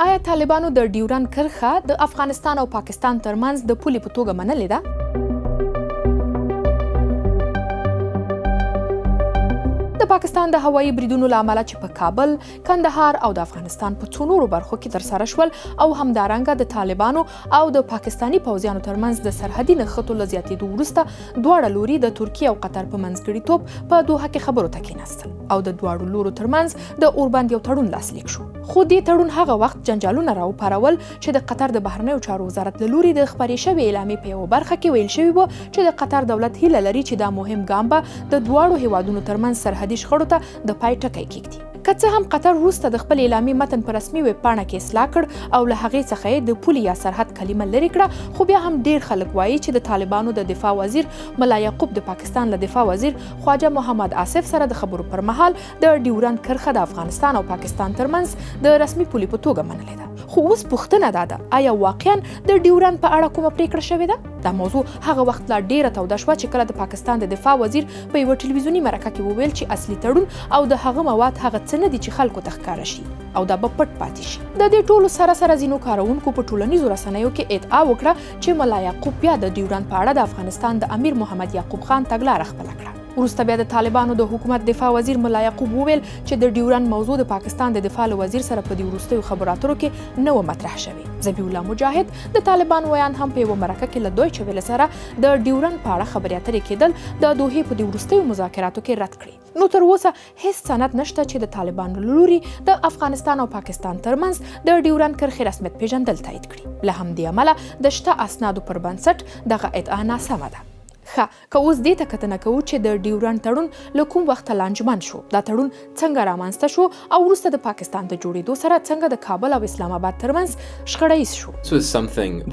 آیا طالبانو د ډیورند کرښه د افغانستان او پاکستان ترمنځ د پولې په توګه منلې ده؟ د پاکستان د هوایي بریدونو له امله چې په کابل، کندهار او د افغانستان په څو نورو برخو کې ترسره شول او همدارنګه د طالبانو او د پاکستاني پوځیانو ترمنځ د سرحدي نښتو له زیاتېدو وروسته دواړه لوري د ترکیې او قطر په منځګړیتوب په دوحه کې خبرو ته کېناستل او د دواړو لورو ترمنځ د اوربند یو تړون لاسلیک شو. خو دې تړون هغه وخت جنجالونه راوپارول چې د قطر د بهرنیو چارو وزارت له لوري د خپرې شوې اعلامیې په یوه برخه کې ویل شوي و چې د قطر دولت هیله لري چې دا مهم ګام به د دواړو هیوادونو ترمنځ سرحدي شخړو ته د پای ټکی کیږدي. که څه هم قطر وروسته د خپلې اعلامیې متن په رسمي ویب پاڼه کې اصلاح کړ او له هغې څخه یې د پولې یا سرحد کلمه لرې کړه، خو بیا هم ډېر خلک وايي چې د طالبانو د دفاع وزیر ملا یعقوب د پاکستان له دفاع وزیر خواجه محمد آصف سره د خبرو پر مهال د ډیورند کرښه د افغانستان او پاکستان ترمنځ د رسمي پولې په توګه منلې ده. خو اوس پوښتنه دا ده، آیا واقعا د ډیورند په اړه کومه پریکړه شوې ده؟ دا موضوع هغه وخت لا ډیره توده شوه چې کله د پاکستان د دفاع وزیر په یوه ټلویزیوني مرکه کې وویل چې اصلي تړون او د هغه مواد هغه څه نه دي چې خلکو ته ښکاره شي او دا به پټ پاتې شي. د دې ټولو سره سره ځینو کاروونکو په ټولنیزو رسنیو کې ادعا وکړه چې ملا یعقوب بیا د ډیورند په اړه د افغانستان د امیر محمد یعقوب خان تګلاره خپله کړه. وروسته بیا د طالبانو د حکومت دفاع وزیر ملا یعقوب وویل چې د ډیورند موضوع د پاکستان د دفاع له وزیر سره په دې وروستیو خبرو اترو کې نه وه مطرح شوې. ذبیح الله مجاهد د طالبان ویاند هم په یوه مرکه کې له دویچه ویله سره د ډیورند په اړه خبرې اترې کېدل د دوحې په دې وروستیو مذاکراتو کې رد کړې. نو تر اوسه هیڅ سند نشته چې د طالبانو له لوري د افغانستان او پاکستان ترمنځ د ډیورند کرښې رسمیت پېژندل تایید کړي. له همدې امله د شته اسنادو پر بنسټ دغه ادعا ناسمه ده. ښه، که اوس دې ته کتنه کوو چې د ډیورنډ تړون له کوم وخته لانجمن شو، دا تړون څنګه رامنځته شو او وروسته د پاکستان د جوړېدو سره څنګه د کابل او اسلام اباد ترمنځ شخړه ییز شو؟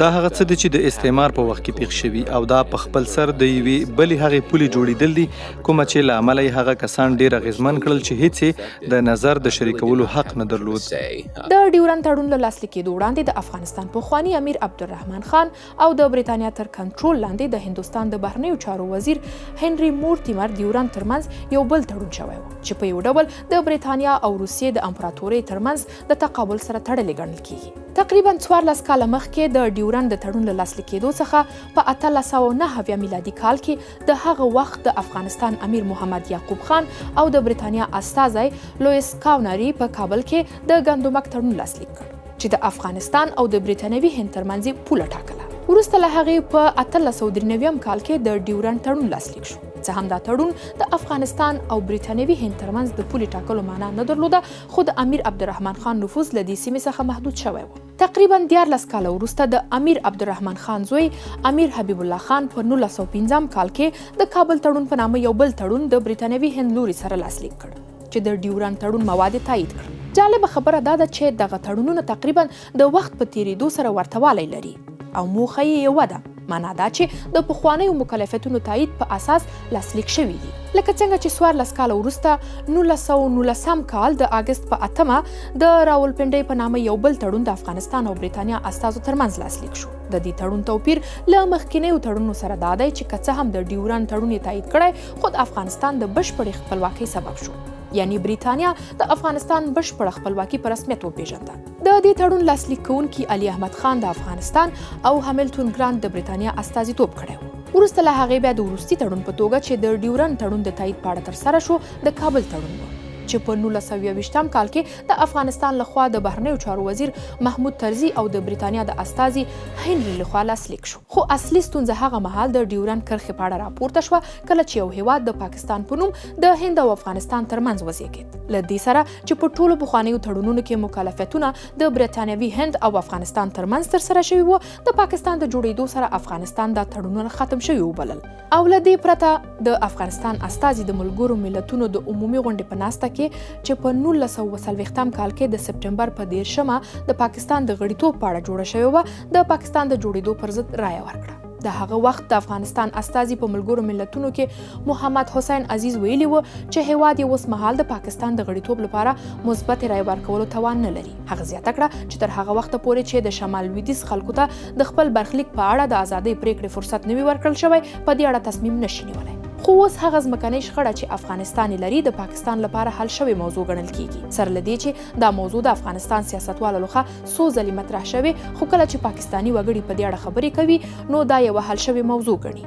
دا هغه څه دي چې د استعمار په وخت کې پېښ شوي او دا په خپل سر د یوې بلې هغې پولې جوړېدل دي کومه چې له امله یې هغه کسان ډېر اغېزمن کړل چې هېڅ یې د نظر د شریکولو حق نه درلود. د ډیورنډ تړون له لاسلیکېدو وړاندې د افغانستان پخواني امیر عبدالرحمن خان او د بریتانیا تر کنټرول لاندې د هندوستان د بهرنیو چارو وزیر هنري مورتیمر دیورند ترمنځ یو بل تړون شوی و چې په یو ډول د بریتانیا او روسیې د امپراتورۍ ترمنځ د تقابل سره تړلې ګڼل کیږي. تقریبا 14 کاله مخکې د ډیورند د تړون له لاسلیکېدو څخه په 1879 میلادي کال کې د هغه وخت د افغانستان امیر محمد یعقوب خان او د بریتانیا استازی لویس کاوناري په کابل کې د ګندمک تړون لاسلیک کړ. چې د افغانستان او د بریتانوي هند ترمنځ یې پوله ټاکله. وروسته له هغې په 1893 کال کې د ډیورنډ تړون لاسلیک شو. څه هم دا تړون د افغانستان او بریتانوي هند ترمنځ د پولې ټاکلو معنا نه درلوده، خو د امیر عبدالرحمن خان نفوذ له دې سیمې څخه محدود شوی و. تقریبا 13 کاله وروسته د امیر عبدالرحمن خان زوی امیر حبیب الله خان په 1905 کال کې د کابل تړون په نامه یو بل تړون د بریتانوي هند لوري سره لاسلیک کړ. چې د ډیورنډ تړون مواد یې تایید کړل. جالبه خبره دا ده چې دغه تړونونه تقریبا د وخت په تیریدو سره ورته والی لري او موخه یې یوه ده، معنا دا چې د پخوانیو مکلفیتونو تایید په اساس لاسلیک شوي دي. لکه څنګه چې 14 کاله وروسته 1919 کال د اګست په اتمه د راولپنډۍ په نامه یو بل تړون د افغانستان او بریتانیا استازو ترمنځ لاسلیک شو. د دې تړون توپیر له مخکینیو تړونونو سره دا دی چې که څه هم د ډیورنډ تړون یې تایید کړی، خو د افغانستان د بشپړې خپلواکۍ سبب شو. یعنی بریتانیا د افغانستان بشپړه خپلواکي په رسمیت وپیژنده. د دې تړون لاسلیک کوونکي علي احمد خان د افغانستان او همیلټون ګرانټ د بریتانیا استازیتوب کړی و. وروسته له هغې بیا د وروستي تړون په توګه چې د ډیورنډ تړون د تایید په اړه ترسره شو، د کابل تړون و چې په 1921 کال کې د افغانستان له خوا د بهرنیو چارو وزیر محمود طرزي او د بریتانیا د استازي هنري له خوا لاسلیک شو. خو اصلي ستونزه هغه مهال د ډیورنډ کرښې په اړه راپورته شوه کله چې یو هیواد د پاکستان په نوم د هند او افغانستان ترمنځ وزیږید. له دې سره چې په ټولو پخوانیو تړونونو کې مکلفیتونه د بریتانیوي هند او افغانستان ترمنځ ترسره شوي وو، د پاکستان د جوړیدو سره افغانستان دا تړونونه ختم شوي وبلل. او له دې پرته د افغانستان استازي د ملګرو ملتونو د عمومي غونډې په ناسته کې چې په 1940 کال کې د سپټمبر په 30مه د پاکستان د غړیتوب په اړه جوړه شوې وه، د پاکستان د جوړېدو پر ضد رایه ورکړه. د هغه وخت د افغانستان استازي په ملګرو ملتونو کې محمد حسین عزیز ویلي و چې هیواد یې اوس مهال د پاکستان د غړیتوب لپاره مثبتې رایې ورکولو توان نه لري. هغه زیاته کړه چې تر هغه وخته پورې چې د شمال لویدیځ خلکو ته د خپل برخلیک په اړه د ازادۍ پریکړې فرصت نه وي ورکړل شوی، په دې اړه تصمیم نه شي نیولی. خو اوس هغه ځمکنۍ شخړه چې افغانستان یې لري د پاکستان لپاره حل شوې موضوع ګڼل کیږي. سره له دې چې دا موضوع د افغانستان سیاستوالو لخوا څو ځلې مطرح شوې، خو کله چې پاکستاني وګړي په دې اړه خبرې کوي نو دا یوه حل شوې موضوع ګڼي.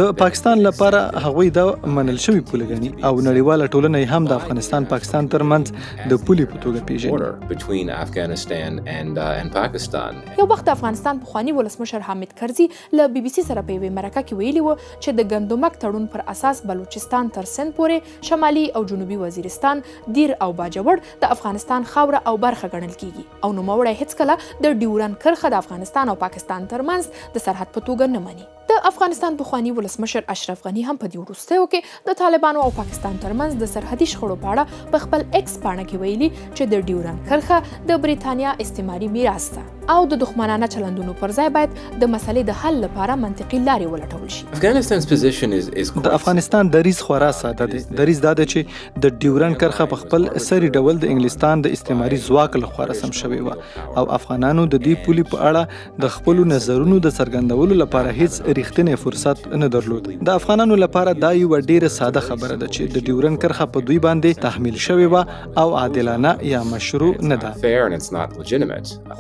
د پاکستان لپاره هغوی دا منل شوې پوله ګڼي او نړیواله ټولنه یې هم د افغانستان پاکستان ترمنځ د پولې په توګه پیژني. یو وخت د افغانستان پخواني ولسمشر حامد کرزي له بي بي سي سره په یوې مرکه کې ویلي و چې د ګندمک تړون پر اساس بلوچستان تر سند پورې، شمالي او جنوبي وزیرستان، دیر او باجوړ د افغانستان خاوره او برخه ګڼل کیږي او نوموړی هیڅکله د ډیورند کرښه د افغانستان او پاکستان ترمنځ د سرحد په توګه نه مني. د افغانستان پخواني ولسمشر اشرف غني هم په دې وروستیو کې د طالبانو او پاکستان ترمنځ د سرحدي شخړو په اړه په خپل ایکس پاڼه کې ویلي چې د ډیورند کرښه د بریتانیا استعماري میراث ده او د دښمنانه چلندونو پر ځای باید د مسلې د حل لپاره منطقي لارې ولټول شي. د افغانستان دریځ خورا ساده دی. دریځ دا دی چې د ډیورنډ کرښه په خپل سري ډول د انګلستان د استعماري ځواک لخوا رسم شوې وه او افغانانو د دې پولې په اړه د خپلو نظرونو د څرګندولو لپاره هیڅ ریښتینی فرصت نه درلود. د افغانانو لپاره دا یوه ډیره ساده خبره ده چې د ډیورنډ کرښه په دوی باندې تحمیل شوې وه او عادلانه یا مشروع نه ده.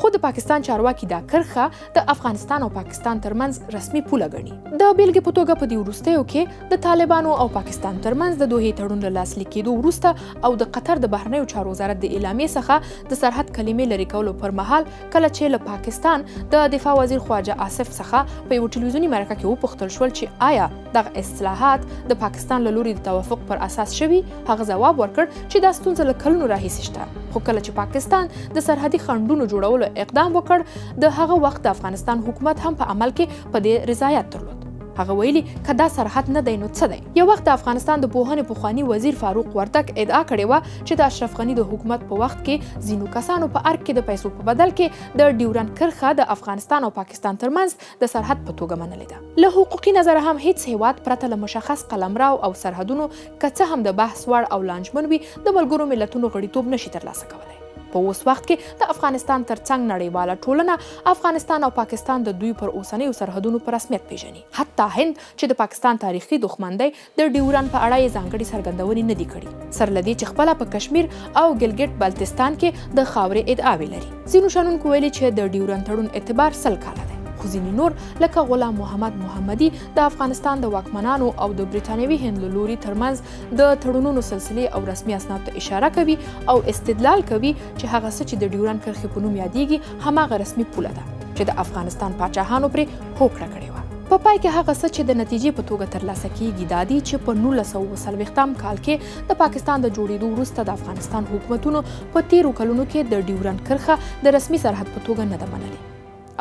خو د پاکستان چارواکي دا کرښه د افغانستان او پاکستان ترمنځ رسمي پوله ګڼي. د بیلګې په توګه په دې وروستیو کې د طالبانو او پاکستان ترمنځ د دوحې تړون له لاسلیک کېدو وروسته او د قطر د بهرنیو چارو وزارت د اعلامیې څخه د سرحد کلمې لرې کولو پر مهال کله چې له پاکستان د دفاع وزیر خواجه آصف څخه په یوه ټلویزیوني مرکه کې وپوښتل شول چې آیا دغه اصلاحات د پاکستان له لوري د توافق پر اساس شوي، هغه ځواب ورکړ چې دا ستونزه له کلونو راهیسې شته، خو کله چې پاکستان د سرحدي خنډونو جوړولو اقدام وکړ، د هغه وخت د افغانستان حکومت هم په عمل کې په دې رضایت درلود. هغه ویلي که دا سرحد نه دی نو څه دی؟ یو وخت د افغانستان د پوهنې پخواني وزیر فاروق وردک ادعا کړې وه چې د اشرف غني د حکومت په وخت کې ځینو کسانو په ارګ کې د پیسو په بدل کې د ډیورنډ کرښه د افغانستان او پاکستان ترمنځ د سرحد په توګه منلې ده. له حقوقي نظره هم هیڅ هیواد پرته له مشخص قلمرو او سرحدونو که څه هم د بحث وړ او لانجمن وي د ملګرو ملتونو غړیتوب نشي ترلاسه کولی. په اوس وخت کې د افغانستان ترڅنګ نړیواله ټولنه افغانستان او پاکستان د دوی پر اوسنیو سرحدونو په رسمیت پیژني. حتی هند چې د پاکستان تاریخي دښمن دی، د ډیورند په اړه یې ځانګړې څرګندونې نه دي کړي، سره له دې چې خپله په کشمیر او ګلګټ بلتستان کې د خاورې ادعاوې لري. ځینو شنونکو ویلي چې د ډیورند تړون اعتبار 100 کاله دی، خو ځینې نور لکه غلام محمد محمدي د افغانستان د واکمنانو او د بریټانوي هند له لوري ترمنځ د تړونونو سلسلې او رسمي اسناد ته اشاره کوي او استدلال کوي چې هغه څه چې د ډیورند کرښې په نوم یادیږي هماغه رسمي پوله ده چې د افغانستان پاچاهانو پرې هوکړه کړې وه. په پای کې هغه څه چې د نتیجې په توګه ترلاسه کیږي دا دي چې په 1940 کال کې د پاکستان د جوړېدو وروسته د افغانستان حکومتونو په تیرو کلونو کې د ډیورند کرښه د رسمي سرحد په توګه نه ده منلې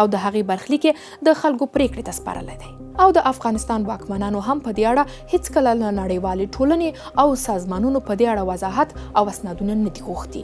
او د هغې برخلیک یې د خلکو پرېکړې ته سپارلی دی. او د افغانستان واکمنانو هم په دې اړه هیڅکله له نړیوالې ټولنې او سازمانونو په دې اړه وضاحت او اسنادونه نه دي غوښتي.